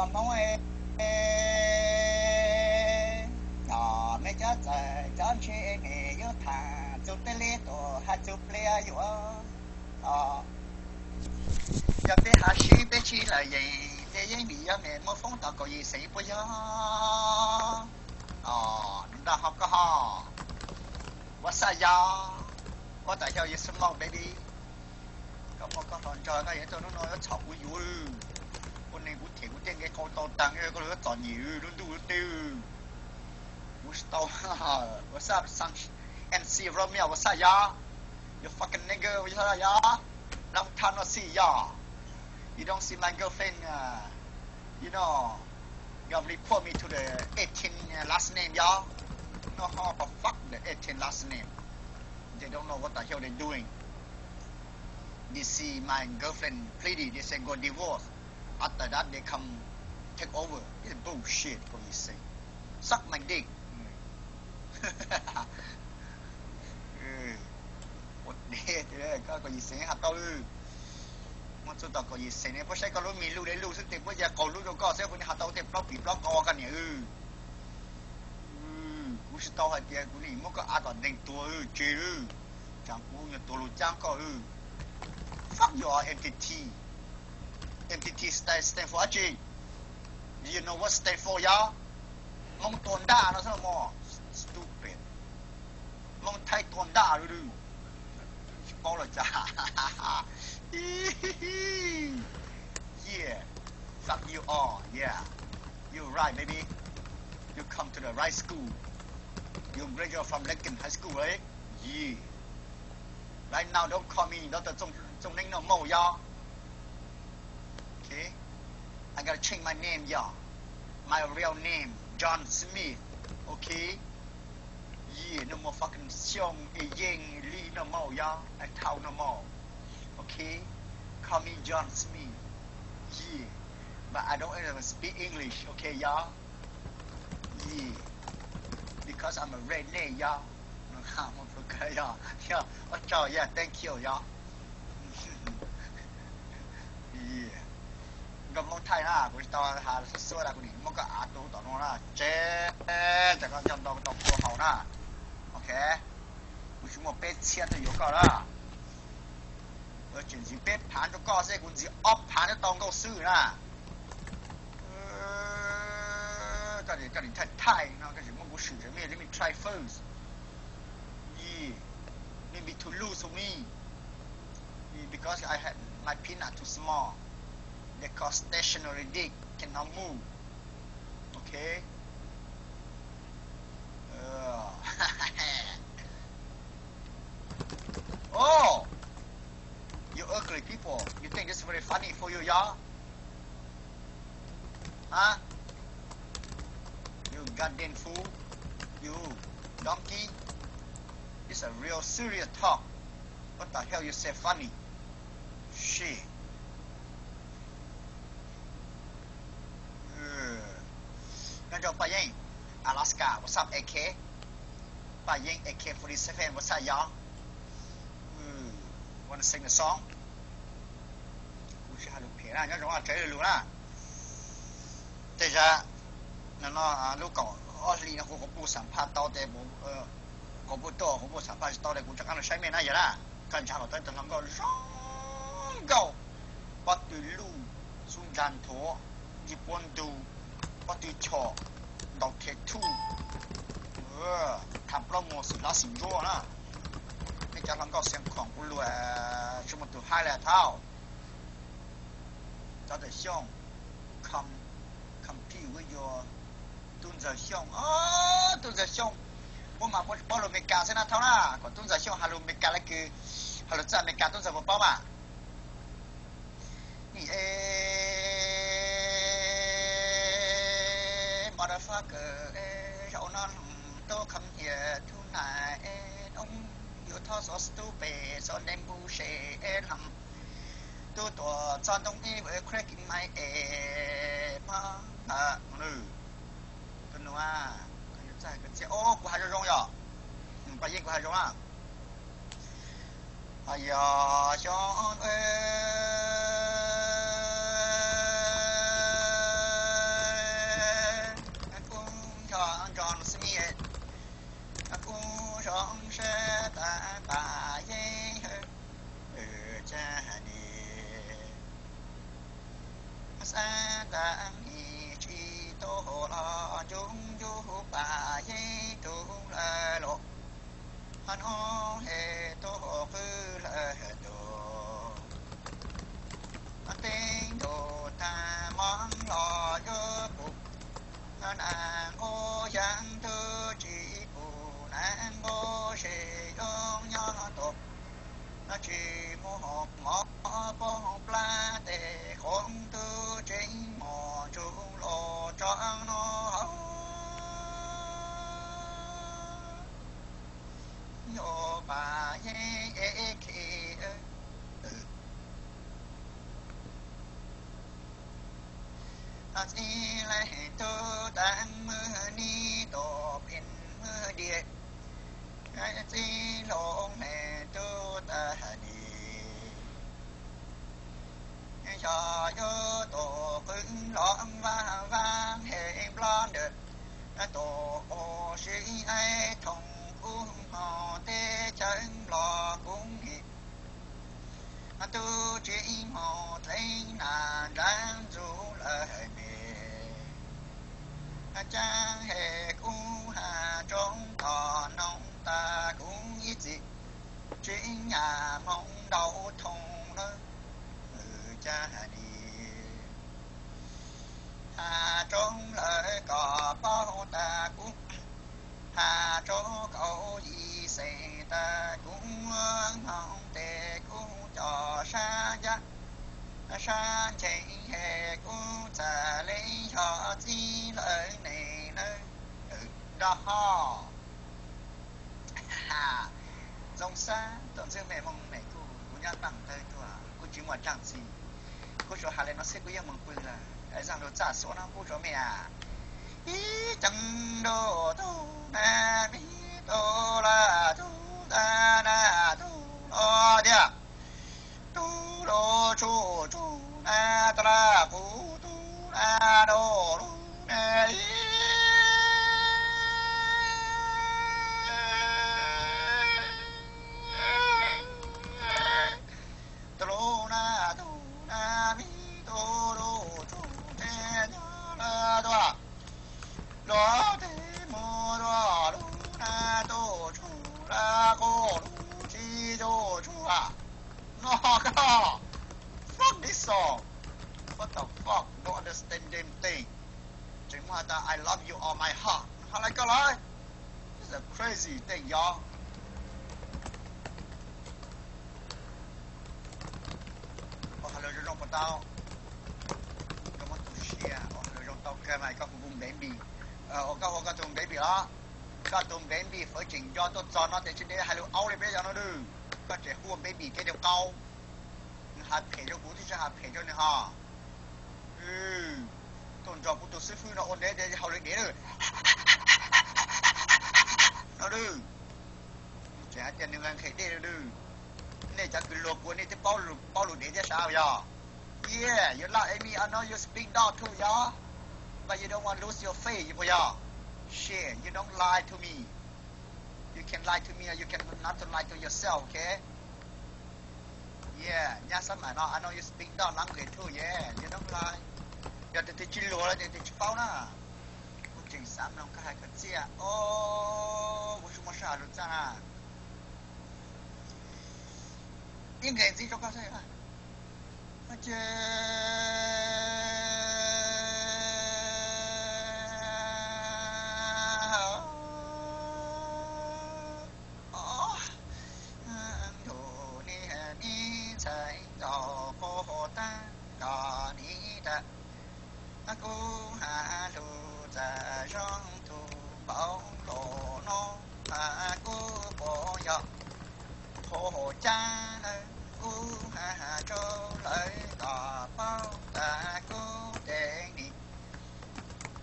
Hmoob e, no, mej cov txawm cov ntshe mej yuav tham txug tej li tus has txug pliag yuav. Yog peb has sib peb tsis lawm yeej, ces yeej vim yog mej muab foob tau kaum yim xees puas yog? Nram ho koj ho, what's up y'all? What the hell you smoke, baby? Koj muaj koj hluas nraug koj yuav tuaj hnub no yuav txhom kuv yuav. Ua neeg kuv them kuv tej nqe qau tau taag, koj yuav txom nyem lub ntuj lub teb. Kuv tsis tau. What's up, MC Romeo? What's up, y'all? You fucking nigga, what's up, y'all? Long time no see, y'all. You don't see my girlfriend, uh, you know, gonna report me to the eighteen last name, y'all. No, how the fuck the eighteen last name? They don't know what the hell they doing. They see my girlfriend pretty, they say go divorce. After that, they come take over. It's bullshit, kaum yim xees. Suck my dick. Ua deb, koj kaum yim xees has tau. Muab txug tau kaum yim xees ne, puab saib koj lub mis luj le luj xwb tes puab ya qaug lub rau koj xwb, puab has tau tej plaub pim plaub qau koj niam. Kuv tsis tau hais tias kuv nim muab koj av tom nteeg tuag tseg, tsam kuv yuav tuag lug caab koj. Fuck your entity. Entity stand, stand for dab tsi? Do you know what stand for, y'all? Hmoob tua ntaj no xwb mog. Stupid. Hmoob Thaib tua ntaj lawm. Tsis paub los cas. Yeah. Fuck you all. Yeah. You right, baby. You come to the right school. You graduate from Lincoln High School, right? Yeah. Right now, don't call me Doctor Txooj Neeb no more, y'all. Okay? I gotta change my name, y'all. My real name, John Smith. Okay? Yeah, no more fucking Xyooj, Yeej, Lee no more, y'all. I talk no more. Okay? Call me John Smith. Yeah. But I don't even speak English, okay, y'all? Yeah. Because I'm a redneck, y'all. Ua tsaug, yeah, thank you, y'all. Nkauj Hmoob Thaij na, kuv tsis tau has xub xub na, kuv nim muab koj av tu tom no na, tseg, tsam koj nco ntau tau kua haus na. Ok, kuv tsis muaj peb txhiab tuaj yuav koj na. Tseem ntxiv peb phav rau koj xwb, kuv ntxiv ob phav thiab tau nkauj xwb na. Koj nim thaij thaij no, koj tseem muab kuv swm, let me try first. Yeah, maybe too loose for me. Yeah, because I had my peanut too small. They call stationary dick, cannot move. Okay. Uh, oh, you ugly people. You think this is very funny for you, y'all? Huh? You goddamn fool. You donkey. This a real serious talk. What the hell you say funny? Shit. Nyob rau Paj Yeej, Alaska, what's up, A K? Paj Yeej A K forty-seven, what's up, y'all? Wanna sing a song? Kuv tsis hais lus phem na, nyob zoo tsev lus na. Tej zaum no lub kaum ob hlis no kuv kuv puj xam phaj tau tes, kuv puj tuaj kuv puj xam phaj tsis tau tes kuv rov qab los saib mej na yog na. Koj ntshav los tau tus hluas nkauj zoo nkauj, pob tw luj, xub ntsag nthuav, ntsig puab ntug, pob tw chom, ntaus tattoo, tham plaub muag xim hlab xim ntsuab na. Nej cov hluas nkauj Xeev Khuam kuv luag tsis muaj tus haib li thauj. Cov ntawm Xyooj, compete with your Tub Ntxawg Xyooj, Tub Ntxawg Xyooj, puab mas puab tsis paub lus Amelikas xwb na thauj na, kom Tub Ntxawg Xyooj has lus Amelikas le kws, has lus txawj Amelikas Tub Ntxawg puas paub mas. Ni e, motherfucker, e, zaum no tub kham hiam tub na, e, noo, you talk so stupid, so damn bullshit, e, tub tuam txog ntoo ib cracking my ass, mother. Koj nua, koj yuav txawj koj txiaj, o, kuv has zoo zoo yom. Paj Yeej kuv has zoo na. Yog xyoo, e, tas nim tsis tuaj los ncu ncu pas yeeb rau lawm los, hnub he tuaj qw lawm ntuj. Tej ntuj tag hmo los yuav pum, nas nquj yeeb twb tsis pum, nas nquj se yuav nyob tod. Tsis muaj mov poob plab tes qoob twb tseem mus tsuj los tso no hauv. Yuav pas yeeb es khi txij leej tub tas mus nim tuaj pem mus diam, txij hlo leej tub tas nim. Yog yuav tuaj qw los vaj vaj he nplob ntawm, tuaj ua si ais thoom kub hmo teb chaws los kub him. Tub tsis mus txeeb nas nrab ntxug lawm me, caag he kub ha roob tom noog tas kuv ib txwm tsis nyam hmoov ntau thoom lawm. Caag li ha roob lawm koj paub tas kuv ha roob kaum yim xees tas kuv hmoov tes kuv coj sab ncaj sab nceeg he kuv txawm le yog txij lawm neeg nawb. Nrog ho Zoo xab tuaj ntxwb me moog me kuj kuv nyob ntaaj tawg tuaj kuj tsis muaj tsaaj txi. Kuv tsuas has le no xwb kuv yeej moog pw lawm. Zaaj lug txaj xuav no kuv tsuas me a, ib ceev nruj tug na, me tug laj tug ta na, tug los tiag, tug lug tsuj tsuj na, tag laj qus tug na, rau lug na, tug lug na, tug na, me tug lug tsuj teg nyob lawm tuaj, luag teg mus tuaj lug na, tug tsuj laj qus lug tsis tug tsuj. No koj, fuck this song. What the fuck, don't understand damn thing. Tseem muaj has tas I love you all my heart, has lawv koj lawm. This is a crazy thing, y'all. Ua has lus zoo zoo puas tau? Koj muab tu siab, ua has lus zoo tau kawg mas koj hu hu baby. Ua koj hu koj tus baby los? Koj tus baby fawv tseem nco tuaj txog no tes tsis deb hais lus aub li peb cov no dwb. Koj tseem hu baby kev cov qau. Nws has phem rau kuv twb tsis has phem rau nws ho. Tuaj nrog kuv tus xib fwb no ua ntev tes hauj lwm dev lawm no dwb. Tseem hais tias nws nqhis dej lawm. Nej cov kws luag kuv nej twb paub lus dev thiab sav yog? Yeah, you laugh at me, I know you speak dog too, y'all. But you don't want lose your faith, puas yog? Shit, you don't lie to me. You can lie to me or you can not to lie to yourself, okay? Yeah, nyab xab mam no I know you speak dog language too, yeah, you don't lie. Yog tus twg tsis luag los tus twg tsis paub na. Kuv tseem xav mloog koj hais koj txiaj. Kuv tsis muaj sij hawm lus txaj na. Ib nqe ntxiv rau koj xwb. Ces ntuj niag me ntxhais ntaus quas tag koj nim tas, kuv has lus txaj zoo tug npauv los no, kuv puas yog qhov cab nawb? Kuv has rau lawv kom paub tas kuv tes nim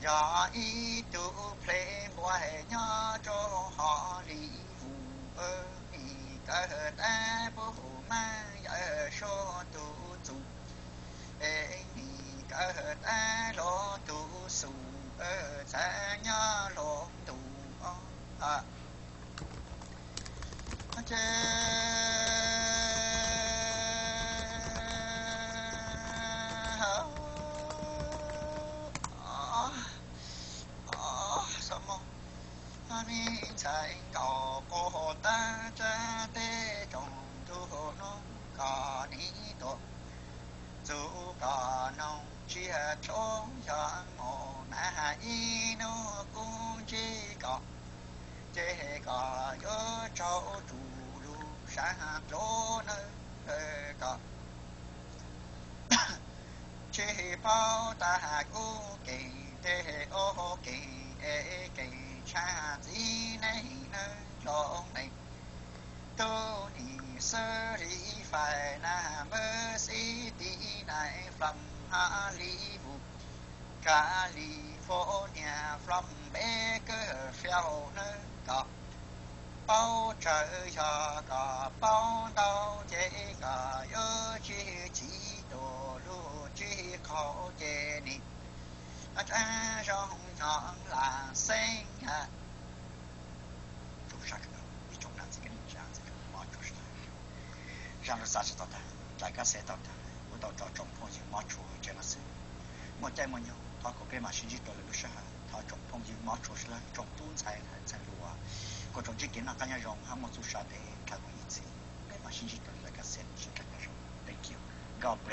yog ib tug playboy nyob rau hauv Hollywood, nim kawm tab pug mas yawm suab tus txum, es nim kawm tab hluas tus xum, txhaj nyob hluas tus os. Ces sai nkaus quas tag tsab teb tsoom ntug hnub kom nim tuaj txug kom noog tsiaj tshuab yog mus na ib hnub kub ntsib kom ces kom yuav tsaug tsum lug sab dlua nawb kom tsis paub tag kub keem tej ua keem es keem tshaj txiv neej nawb los neej tug nim xwb li fais na npawb xib tiv nais flam ha li vus California flam npe kawg fiau nawb kom paub tsawv yog kom paub ntau ces kom yuav tsis chiv tuam lug tsis qhau ces nim tsa zoo nyob lam xeeb tsoom sab kawm ib tsoom nam txiv kwv tij neej tsa txiv mob tshua sawv daws. Zaj lug xav tsis tau tag, dlaim kab xev tau tag, kuv tau tso tsoom phooj ywg mob tshua tseg no xwb. Muaj caij muaj nyoog thov kom peb mam sib ntsib rau lwm lub sij hawm, thov tsoom phooj ywg mob tshua sawv daws, tsoom tub ntxhais ntxhais hluas, kuj tsoom ntsib kev noj qab nyob zoo hab muaj txuj sa tes khaws mus ib txhis. Peb mam sib ntsib rau lwm lawv kab xev, sib ntsib dlua zoo. Thank you. God bless.